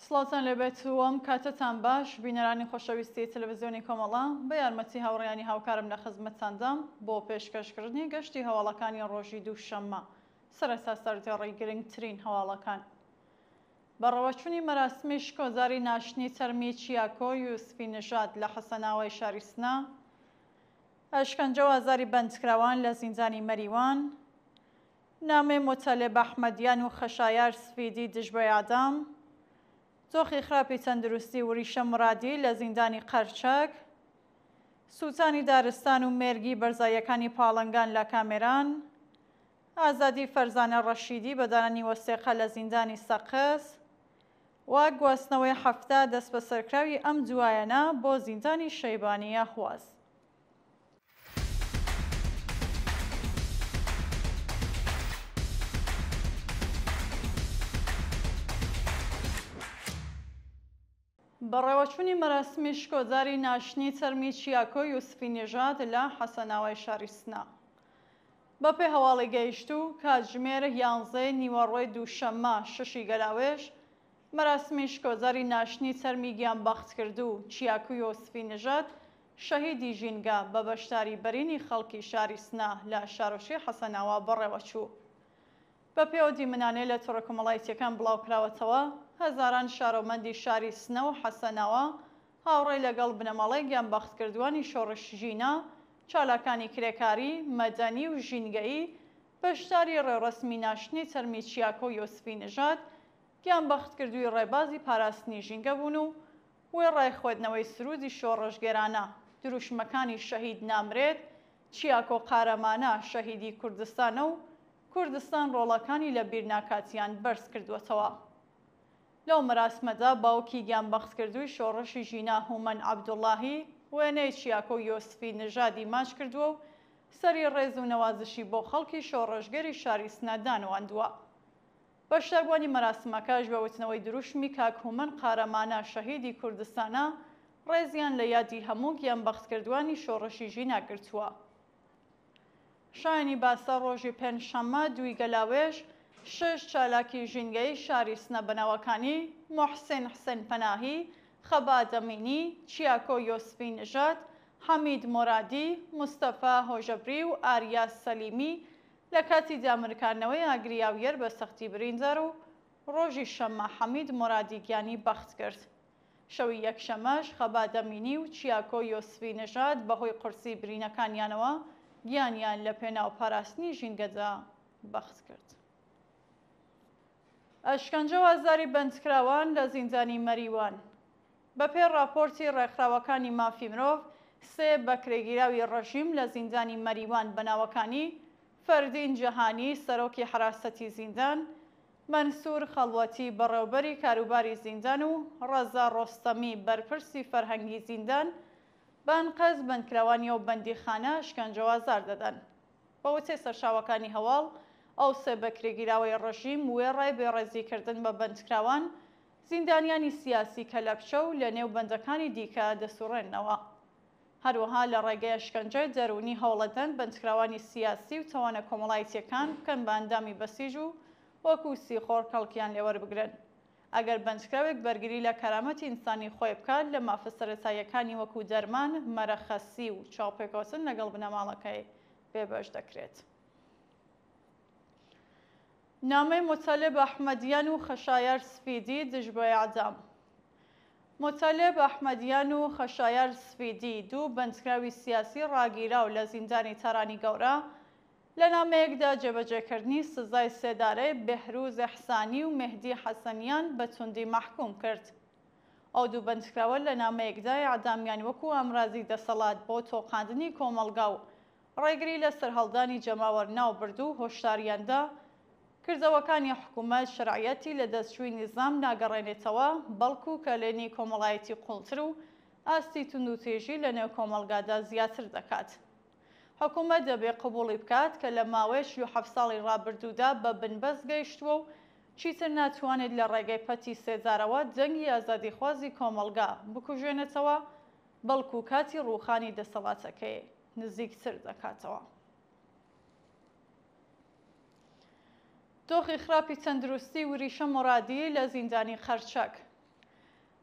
سڵاوتان لێبێت و ئەم کاتەتان باش بینەرانی خۆشەویستی تەلەڤزیۆنی کۆمەڵە، بە یارمەتی هاوڕێیانی هاوکارم لە خزمەتتاندام بۆ پێشکەشکردنی گەشتی هەواڵەکانی ڕۆژی دووشەممە. سەرەتا سەردێڕی گرنگترین هەواڵەکان. بەڕێوەچوونی مەراسمی شکۆداری ناشتنی تەرمی چیاکۆ یوسفی نژاد لە حەسەناوای شاری سنە، ئەشکەنجە و ئازاری بەندکراوان لە زیندانی مەریوان، نامەی موتەلب ئەحمەدیان و خەشایار سفیدی دژ بە ئێعدام، دۆخی خراپی تەندروستی وریشە مورادی لە زیندانی قەرچەک، سووتانی دارستان و مێرگی بەرزاییەکانی پاڵنگان لە کامێران، ئازادی فەرزانە ڕەشیدی بە دانانی وەسێقە لە زیندانی سەقز و گواستنەوەی 70 دەستبەسەرکراوی ئەم دوایەنە بۆ زیندانی شەیبانی ئەهواز. بەڕێوەچوونی مەراسمی شکۆداری ناشتنی تەرمی چیاکۆ یوسفی نژاد لە حەسەناوای شاری سنە. بەپێ هەواڵی گەیشتوو، کاتژمێر یانزەی نیوەڕۆی دووشەممە شەشی گەلاوێژ، مەراسمی شکۆداری ناشتنی تەرمی گیانبەختکردوو چیاکو یۆسفی نژاد شەهیدی ژینگە بە بەشداری بەرینی خەڵکی شاری سنە لە شارۆچکەی حەسەناوا بەڕێوەچوو. بەپێی ئەو دیمەنانەی لە تۆڕە کۆمەڵایتییەکان بڵاوکراوەتەوە، هەزاران شارۆمەندی شاری سنە و حەسەناوا هاوڕێ لەگەڵ بنەماڵەی گیانبەختکردووانی شۆڕش ژینا، چالاکانی کرێکاری، مەدەنی و ژینگەیی بەشداری ڕێوڕەسمی ناشتنی تەرمی چیاکۆ یۆسفی نژاد، گیانبەختکردووی ڕێبازی پاراستنی ژینگە بوون و وێڕای خوێندنەوەی سروودی شۆڕشگێرانە، دروشمەکانی شەهید نامرێت، چیاکۆ قارەمانە، شەهیدی کوردستانە و کوردستان ڕۆڵەکانی لە بیر ناکاتیان بەرز کردووەتەوە. لەو مەراسمەدا باوکی گیانبەختکردووی شۆڕشی ژینا هومەن عەبدوڵڵاهی وێنەی چیاکۆ یۆسفی نژادی ماچ کردووە و سەری ڕێز و نەوازشی بۆ خەڵکی شۆڕشگێری شاری سنە دانواندووە. بەشداربووانی مەراسمەکەش بە وتنەوەی دروشمی کاک هومەن قارەمانە شەهیدی کوردستانە ڕێزیان لە یادی هەموو گیانبەختکردووانی شۆڕشی ژینا گرتووە. شایانی باسە ڕۆژی پێنجشەممە دووی گەلاوێژ شەش چالاکی ژینگەیی شاری سنە بە ناوەکانی، موحسین حسێن پەناهی، خەبات ئەمینی، چیاکۆ یۆسفی نژاد، حەمید مۆرادی، مستەفا هۆژەبری و ئاریا سەلیمی لە کاتی دامرکاندنەوەی ئاگری ئاویەر بە سەختی بریندار و ڕۆژی شەممە حەمید مۆرادی گیانی بەخت کرد. شەوی یەکشەممەش خەبات ئەمینی و چیاکۆ یۆسفی نەژاد بەهۆی قورسی برینەکانیانەوە گیانیان لە پێناو پاراستنی ژینگەدا بەخت کرد. ئەشکەنجە و ئازاری بەندکراوان لە زیندانی مەریوان. بەپێی ڕاپۆرتی ڕێکخراوەکانی مافی مرۆڤ، سێ بەکرێگیراوی ڕژیم لە زیندانی مەریوان بە ناوەکانی، فەردین جەهانی، سەرۆکی حەراسەتی زیندان، مەنسوور خەڵوەتی، بەڕێوەبەری کاروباری زیندان و ڕەزا ڕۆستەمی، بەرپرسی فەرهەنگی زیندان، بە ئەنقەست بەندکراوانی ئەو بەندیخانە ئەشکەنجە و ئازار دەدەن. بە وتەی سەرچاوەکانی هەواڵ، ئەو سێ بەکرێگیراوەی ڕژیم وێڕای بێڕێزیکردن بە بەندکراوان، زیندانیانی سیاسی کەلەپچە و لە نێو بەندەکانی دیکە دەسوڕێننەوە. هەروەها لە ڕێگەی ئەشکەنجەی دەروونی هەوڵەدەن بەندکراوانی سیاسی و تاوانە کۆمەڵایتییەکان بکەن بە ئەندامی بەسیج و وەکو سیخۆڕ کەڵکیان لێوەربگرن. ئەگەر بەندکراوێک بەرگری لە کەرامەتی ئینسانی خۆی بکات لە مافە سەرەتاییەکانی وەکو دەرمان، مەرەخەسی و چاوپێکەوتن لەگەڵ بنەماڵەکەی بێبەش دەکرێت. نامەی موتەلب ئەحمەدیان و خەشایار سفیدی دژ بە ئێعدام. موتەلب ئەحمەدیان و خەشایار سفیدی، دوو بەندکراوی سیاسی ڕاگیراو لە زیندانی تارانی گەورە، لە نامەیەکدا جێبەجێکردنی سزای سێدارەی بێهروز ئێحسانی و مێهدی حەسەنیان بە توندی مەحکووم کرد. ئەو دوو بەندکراوە لە نامەیەکدا ئێعدامیان وەکوو ئامرازی دەسەڵات بۆ تۆقاندنی کۆمەڵگا و ڕێگری لە سەرهەڵدانی جەماوەر ناوبرد و هۆشداریان دا، کردەوەکانی حکوومەت شەرعیەتی لەدەستچووی نیزام ناگەڕێنێتەوە، بەڵکوو کەلێنی کۆمەڵایەتی قووڵتر و ئاستی توندوتیژی لەنێو کۆمەڵگادا زیاتر دەکات. حکوومەت دەبێ قبووڵی بکات کە لە ماوەی 47 ساڵی ڕابردوودا بە بنبەست گەیشتووە و چیتر ناتوانێت لە ڕێگەی پەتی سێدارەوە دەنگی ئازادیخوازی کۆمەڵگا بکوژێنێتەوە، بەڵکوو کاتی ڕووخانی دەسەڵاتەکەی نزیکتر دەکاتەوە. دۆخی خراپی تەندروستی وریشە مۆرادی لە زیندانی قەرچەک.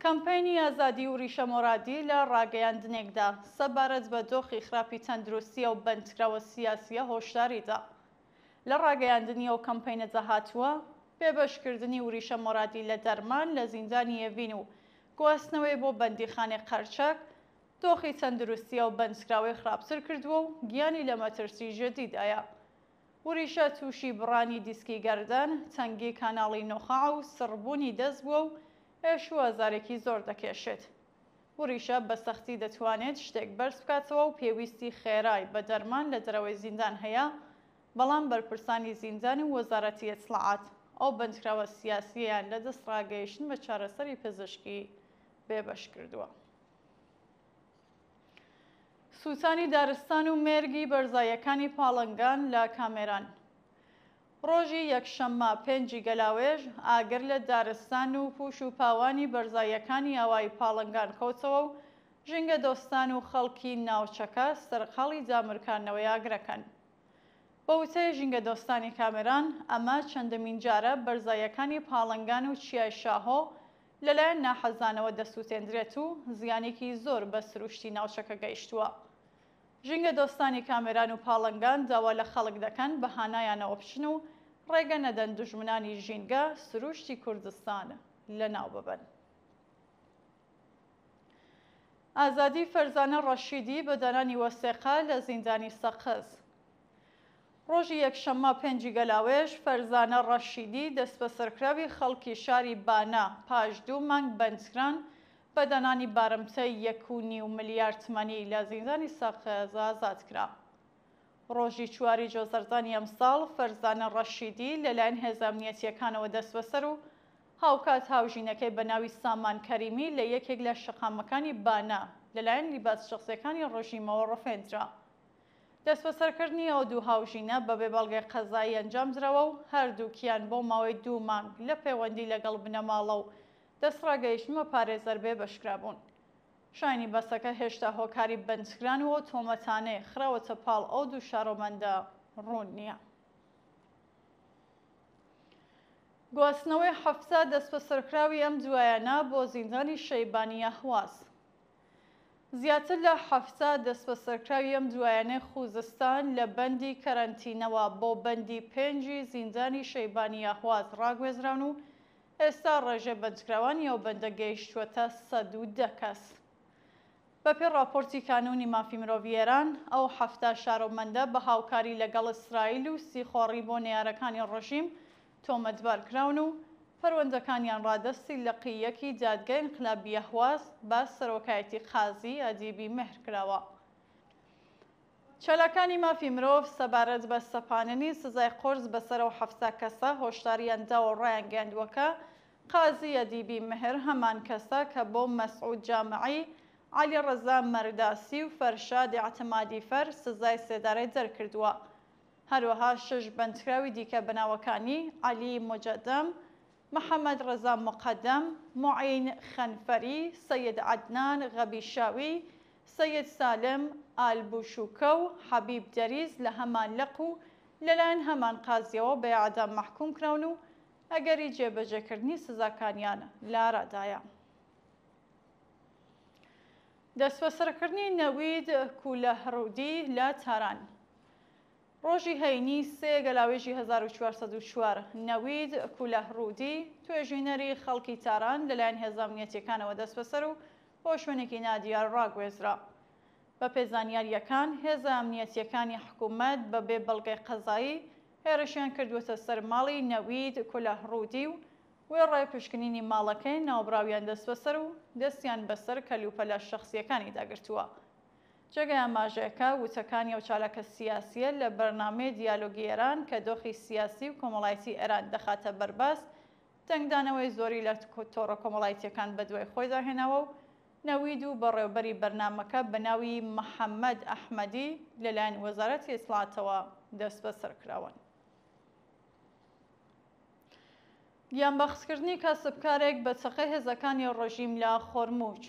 کەمپەینی ئازادی وریشە مۆرادی لە ڕاگەیاندنێکدا سەبارەت بە دۆخی خراپی تەندروستی ئەو بەندکراوە سیاسییە هۆشداری دا. لە ڕاگەیاندنی ئەو کەمپەینەدا هاتووە، بێبەشکردنی وریشە مۆرادی لە دەرمان لە زیندانی ئێڤین و گواستنەوەی بۆ بەندیخانەی قەرچەک، دۆخی تەندروستی ئەو بەندکراوەی خراپتر کردووە و گیانی لە مەترسی جدیدایە. وریشە تووشی بڕانی دیسکی گەردەن، تەنگی کاناڵی نوخاع و سڕبوونی دەست بووە و ئێش و ئازارێکی زۆر دەکێشێت. وریشە بە سەختی دەتوانێت شتێک بەرز بکاتەوە و پێویستی خێرای بە دەرمان لە دەرەوەی زیندان هەیە، بەڵام بەرپرسانی زیندان و وەزارەتی ئیتڵاعات ئەو بەندکراوە سیاسییەیان لە دەستڕاگەیشتن بە چارەسەری پزیشکی بێبەش کردووە. سووتانی دارستان و مێرگی بەرزاییەکانی پاڵنگان لە کامێران. ڕۆژی یەکشەممە پێنجی گەلاوێژ، ئاگر لە دارستان و پووش و پاوانی بەرزاییەکانی ئاوایی پاڵنگان کەوتەوە و ژینگەدۆستان و خەڵکی ناوچەکە سەرقاڵی دامرکاندنەوەی ئاگرەکەن. بە وتەی ژینگەدۆستانی کامێران، ئەمە چەندەمین جارە بەرزاییەکانی پاڵنگان و چیای شاهۆ لەلایەن ناحەزانەوە دەسووتێندرێت و زیانێکی زۆر بە سروشتی ناوچەکە گەیشتووە. ژینگەدۆستانی کامێران و پاڵنگان داوا لە خەڵک دەکەن بە هانایانەوە بچن و ڕێگە نەدەن دوژمنانی ژینگە سروشتی کوردستان لەناو ببەن. ئازادی فەرزانە ڕەشیدی بە دانانی وەسێقە لە زیندانی سەقز. ڕۆژی یەکشەممە پێنجی گەلاوێژ، فەرزانە ڕەشیدی دەستبەسەرکراوی خەڵکی شاری بانە پاش دوو مانگ بەندکران بە دانانی بارمتەی یەک و نیو ملیار تمەنی لە زیندانی سەقز ئازاد کرا. ڕۆژی چواری جۆزەردانی ئەمساڵ فەرزانە ڕەشیدی لەلایەن هێزە ئەمنیەتییەکانەوە دەستبەسەر و هاوکات هاوژینەکەی بە ناوی سامان کەریمی لە یەکێک لە شەقامەکانی بانە لەلایەن لیباس شەخسییەکانی ڕژیمەوە ڕفێندرا. دەستبەسەرکردنی ئەو دوو هاوژینە بەبێ بەڵگەی قەزایی ئەنجامدراوە و هەردووکیان بۆ ماوەی دوو مانگ لە پەیوەندی لەگەڵ بنەماڵە و دەستڕاگەیشتن بە پارێزەر بێبەشکرابوون. شایانی باسە کە هێشتا هۆکاری بەندکران و ئەو تۆمەتانەی خراوەتە پاڵ ئەو دوو شارۆمەندە ڕوون نییە. گواستنەوەی 70 دەستبەسەرکراوی ئەم دوایانە بۆ زیندانی شەیبانی ئەهواز. زیاتر لە 70 دەستبەسەرکراوی ئەم دوایانەی خوزستان لە بەندی کەرەنتینەوە بۆ بەندی پێنجی زیندانی شەیبانی ئەهواز ڕاگوێزراون و ئێستا ڕێژەی بەندکراوانی ئەو بەندە گەیشتووەتە 110 کەس. بەپێی ڕاپۆرتی کانوونی مافی مرۆڤی ئێران، ئەو 70 شارۆمەندە بە هاوکاری لەگەڵ ئیسرائیل و سیخۆڕی بۆ نەیارەکانی ڕژیم تۆمەتبار کراون و پەروەندەکانیان ڕادەستی لقی یەکی دادگای ئینقلابی ئەهواز بە سەرۆکایەتی قازی ئەدیبی مێهر کراوە. چالاکانی مافی مرۆڤ سەبارەت بە سەپاننی سزای قورس بەسەر ئەو 70 کەسە هۆشدارییان داوە و ڕایانگەیاندووە کە قازی ئەدیبی مێهر هەمان کەسە کە بۆ مەسعود جامعی، عەلیڕەزا مەرداسی و فەرشاد ئیعتمادیفەر سزای سێدارەی دەرکردووە. هەروەها شەش بەندکراوی دیکە بە ناوەکانی، عەلی موجەدەم، محەمەد ڕەزا موقەدەم، موعین خەنفەری، سەید عەدنان غەبیشاوی، سەید سالم ئالبوشوکە و حەبیب دەریز لە هەمان لق و لەلایەن هەمان قازییەوە بە ئێعدام مەحکووم کراون و ئەگەری جێبەجێکردنی سزاکانیان لە ئارادایە. دەستبەسەرکردنی نەوید کولەهڕودی لە تاران. ڕۆژی هەینی سێ گەلاوێژی 1404، نەوید کولەهڕودی، توێژینەری خەڵکی تاران لەلایەن هێزە ئەمنیەتییەکانەوە دەستبەسەر و بۆ شوێنێکی نادیار ڕاگوێزرا. بەپێ زانیارییەکان، هێزە ئەمنیەتییەکانی حکوومەت بەبێ بەڵگەی قەزایی هێرشیان کردووەتە سەر ماڵی نەوید کولەهڕودی و وێڕای پشکنینی ماڵەکەی ناوبراویان دەستبەسەر و دەستیان بەسەر کەلوپەلە شەخسییەکانیدا گرتووە. جێگای ئاماژەیە کە وتەکانی ئەو چالاکە سیاسییە لە بەرنامەی دیالۆگی ئێران کە دۆخی سیاسی و کۆمەڵایەتی ئێران دەخاتە بەرباس، دەنگدانەوەی زۆری لە تۆڕە کۆمەڵایتییەکان بەدوای خۆیدا هێناوە و نەوید و بەڕێوەبەری بەرنامەکە بە ناوی محەممەد ئەحمەدی لەلایەن وەزارەتی ئیتڵاعاتەوە دەستبەسەر کراون. گیانبەختکردنی کاسبکارێک بە چەقەی هێزەکانی ڕژیم لە خۆرمووچ.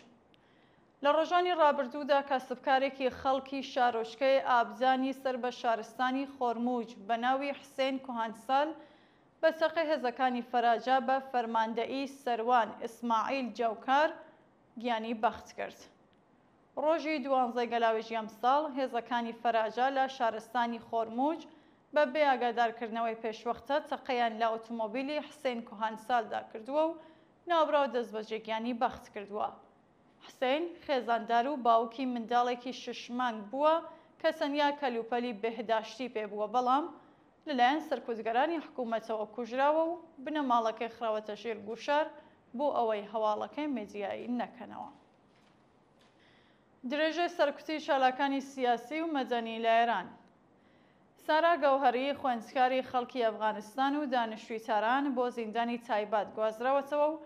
لە ڕۆژانی ڕابردوودا کاسبکارێکی خەڵکی شارۆچکەی ئابدانی سەر بە شارستانی خۆرمووچ بە ناوی حسێن کوهانسال بە چەقەی هێزەکانی فەراجا بە فەرماندەیی سەروان ئیسماعیل جەوکار. گیانی بەخت کرد. ڕۆژی دوانزەی گەلاوێژی ئەمساڵ، هێزەکانی فەراجە لە شارستانی خۆرموج بە بێ ئاگادارکردنەوەی پێشوەختە تەقەیان لە ئۆتۆمۆبیلی حسێن کوهانسالدا کردووە و ناوبراو دەستبەجێ گیانی بەخت کردووە. حسێن خێزاندار و باوکی منداڵێکی شش مانگ بووە کە تەنیا کەلوپەلی بێهداشتی پێ بووە، بەڵام لەلایەن سەرکوتگەرانی حکوومەتەوە کوژراوە و بنەماڵەکەی خراوەتە ژێر گوشار بۆ ئەوەی هەواڵەکەی مێدیایی نەکەنەوە. درێژەی سەرکوتی چالاکانی سیاسی و مەدەنی لە ئێران. سارا گەوهەری، خوێندکاری خەڵکی ئەفغانستان و دانیشتووی تاران بۆ زیندانی تایبات گوازراوەتەوە و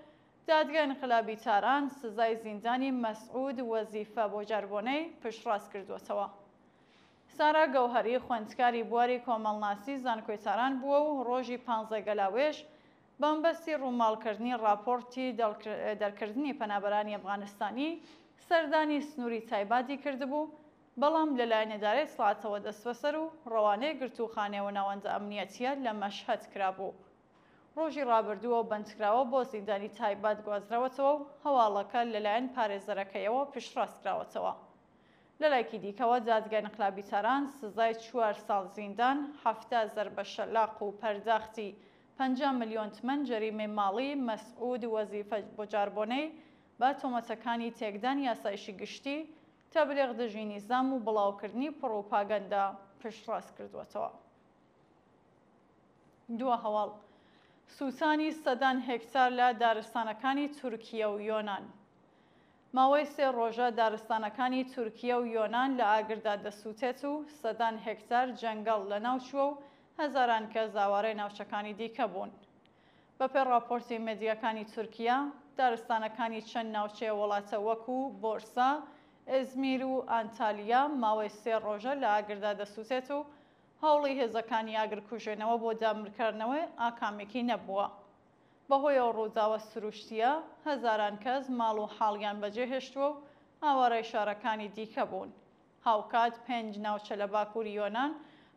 دادگای ئینقلابی تاران سزای زیندانی مەسعود وەزیفە بۆ جاربۆنەی پشتڕاست کردووەتەوە. سارا گەوهەری خوێندکاری بواری کۆمەڵناسی زانکۆی تاران بووە و ڕۆژی پانزە گەلاوێژ بەمەبەستی ڕووماڵکردنی ڕاپۆڕتی دەرکردنی پەنابەرانی ئەفغانستانی سەردانی سنووری تایبادی کردبوو، بەڵام لەلایەن ئیدارەی ئیتڵاعاتەوە دەستبەسەر و ڕەوانەی گرتووخانەی و ناوەندە ئەمنییەتییە لە مەشهەد کرابوو. ڕۆژی ڕابردوو ئەو بەندکراوە بۆ زیندانی تایباد گوازراوەتەوە و هەواڵەکە لەلایەن پارێزەرەکەیەوە پشتڕاستکراوەتەوە. لەلایەکی دیکەوە دادگای ئینقلابی تاران سزای چوار ساڵ زیندان، 70 زەربە شەلاق و پەرداختی 50 ملیۆن تمەن جەریمەی ماڵی مەسعود وەزیفە بۆجاربۆنەی بە تۆمەتەکانی تێکدانی ئاسایشی گشتی، تەبلیغ دژی نیزام و بڵاوکردنی پڕوپاگەندە پشتڕاست کردووەتەوە. دوا هەواڵ، سووتانی سەدان هێکتار لە دارستانەکانی تورکیە و یۆنان. ماوەی سێ ڕۆژە دارستانەکانی تورکیە و یۆنان لە ئاگردا دەسووتێت و سەدان هێکتار جەنگەڵ لەناوچووە و هەزاران کەس ئاوارەی ناوچەکانی دیکە بوون. بەپێی ڕاپۆرتی مێدیاکانی تورکیە، دارستانەکانی چەند ناوچەی وڵاتە وەکوو بۆرسا، ئێزمیر و ئانتالیا ماوەی سێ ڕۆژە لە ئاگردا دەسووتێت و هەوڵی هێزەکانی ئاگرکوژێنەوە بۆ دامرکاندنەوەی ئاکامێکی نەبووە. بەهۆی ئەو ڕووداوە سروشتییە، هەزاران کەس ماڵ و حاڵیان بەجێهێشتووە و ئاوارەی شارەکانی دیکە بوون. هاوکات پێنج ناوچە لە باکووری یۆنان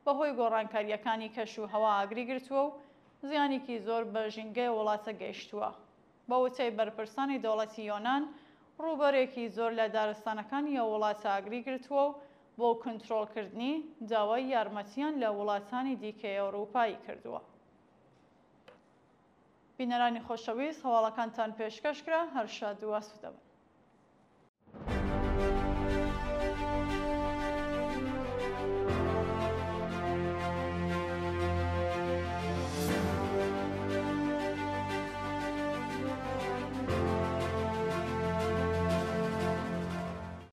بەهۆی گۆڕانکارییەکانی کەش و هەوا ئاگری گرتووە و زیانێکی زۆر بە ژینگەی وڵاتە گەیشتووە. بە وتەی بەرپرسانی دەوڵەتی یۆنان، ڕووبەرێکی زۆر لە دارستانەکانی ئەو وڵاتە ئاگری گرتووە و بۆ کونترۆڵکردنی، داوای یارمەتییان لە وڵاتانی دیکەی ئەورووپایی کردووە. بینەرانی خۆشەویست هەواڵەکانتان پێشکەش کرا، هەر شاد و ئاسوودە بن.